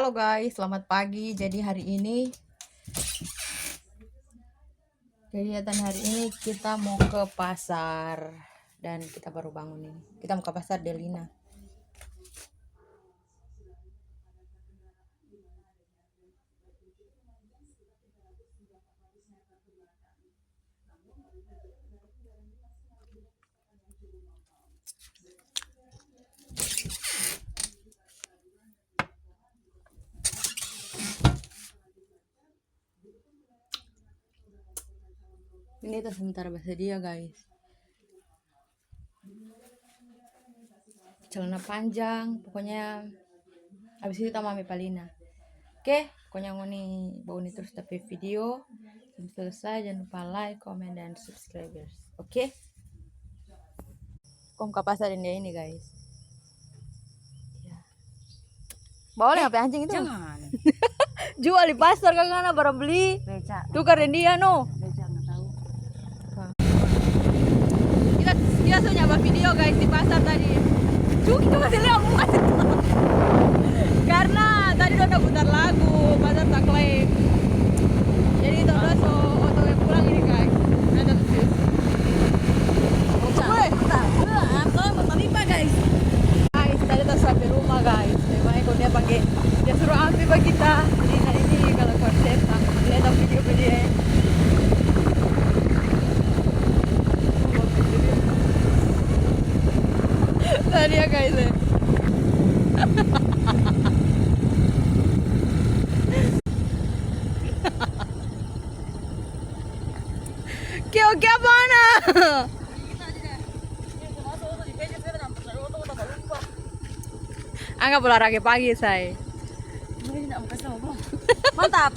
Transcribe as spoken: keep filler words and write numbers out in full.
Halo guys, selamat pagi. Jadi hari ini, kegiatan hari ini kita mau ke pasar dan kita baru bangun ini. Kita mau ke pasar Delina. Ini ta sementara basadia, guys. Celana panjang, pokoknya abis itu ta mo ambe pa Lina. Oke, pokoknya ngoni bauni terus ta pe video sampe selesai. Jangan lupa like, comment, dan subscribers. Oke? Kong ka pasar deng dia ini, guys. Ya. Bawa lei apa anjing itu? Jangan. Jual di pasar, kagak ngana barang beli. Beca. Tukar deng dia, no. Beca, nggak tahu. Kita, kita so nyapa video, guys, di pasar tadi. Cuki cuma sini aku kasih tahu. Karena tadi udah putar lagu, pasar tak klaim. Jadi, kita udah so otw pulang ini, guys. Ada tuh, sis. Weh. Guys, tadi ta sampe rumah, guys. Memangnya kong dia pake, dia suruh ambe pa kita. Jadi, nah, ini kalau konsep, nah, dia ada video pa dia. Tadi ya, guys, ya. Kio, kio mana? Angga olahraga pagi, say. Mantap.